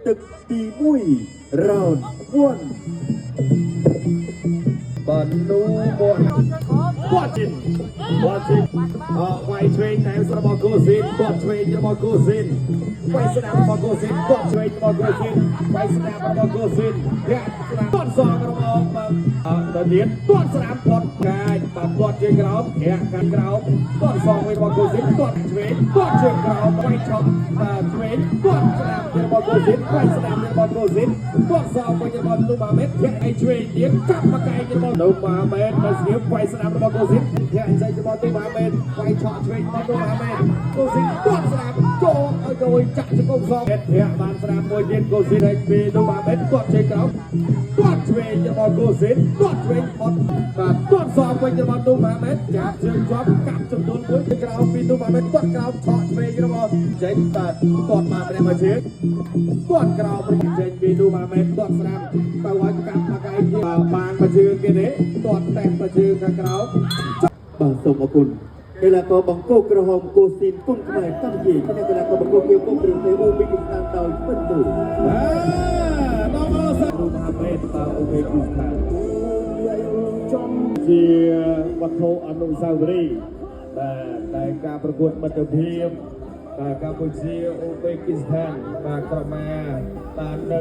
ទឹកទី1 round 1 បាទនូមកគាត់ជីនគាត់ជីនអវាយឆ្វេងតែរបស់កូស៊ីនគាត់ឆ្វេងរបស់កូស៊ីនវាយស្ដាំរបស់កូស៊ីនគាត់ឆ្វេងរបស់កូស៊ីនវាយស្ដាំរបស់កូស៊ីនធាក់ស្ដាំគាត់សងរបស់បាទអដល់ទៀតគាត់ស្ដាំគាត់កាចបាទគាត់ជើងក្រោមធាក់ខាងក្រោមគាត់សងវិញរបស់កូស៊ីនគាត់ឆ្វេងគាត់ជើងក្រោមវាយឆក់បាទឆ្វេងគាត់ស្ដាំរបស់កូស៊ីនវាយស្ដាំរបស់កូស៊ីនគាត់សងវិញរបស់លូម៉ាមេតធាក់ឲ្យឆ្វេងទៀតកាប់មកកែងរបស់លូម៉ាមេតនៅស្ងៀមវាយស្ដាំរបស់កូស៊ីនធាក់ចេញរបស់លូម៉ាមេតវាយឆក់ឆ្វេងរបស់លូម៉ាមេតកូស៊ីនគាត់ស្ដាំចូលឲ្យចូលចាក់ជង្គង់សងធាក់បានស្ដាំមួយទៀតកូស៊ីនឲ្យពីលូម៉ាមេតគាត់ជើងក្រោមគាត់ឆ្វេងរបស់កូស៊ីនគាត់ឆ្វេងផុតបាទគាត់សងវិញរបស់លូម៉ាមេតចាប់ជើងជាប់កាប់ចំនួនមួយពីក្រោមពីលូម៉ាមេតគាត់ក្រោមឆក់ឆ្វេងរបស់ចេញបាទគាត់មកម្នាក់មួយជើង គាត់ក្រោមរបស់ចេញពីនូម៉ាមេតគាត់ស្ដាំទៅឲ្យកាប់មកឯងទៀតបានមកជើងគេទេគាត់តែមកជើងខាងក្រោម បាទសូមអរគុណកីឡាករបង្គោលក្រហមកូស៊ីនគុំខ្មែរកម្ពុជានិងកីឡាករបង្គោលខៀវគុំប្រទេសអូប៊ីគីស្ថានដោយពិនទូ បាទដល់មកសានូម៉ាមេតបាទអូបេគីស្ថានជាវត្ថុអនុស្សាវរីយ៍បាទតែការប្រកួតមិត្តភាពបាទកម្ពុជាអូបេគីស្ថានបាទក្រមាបាទនៅ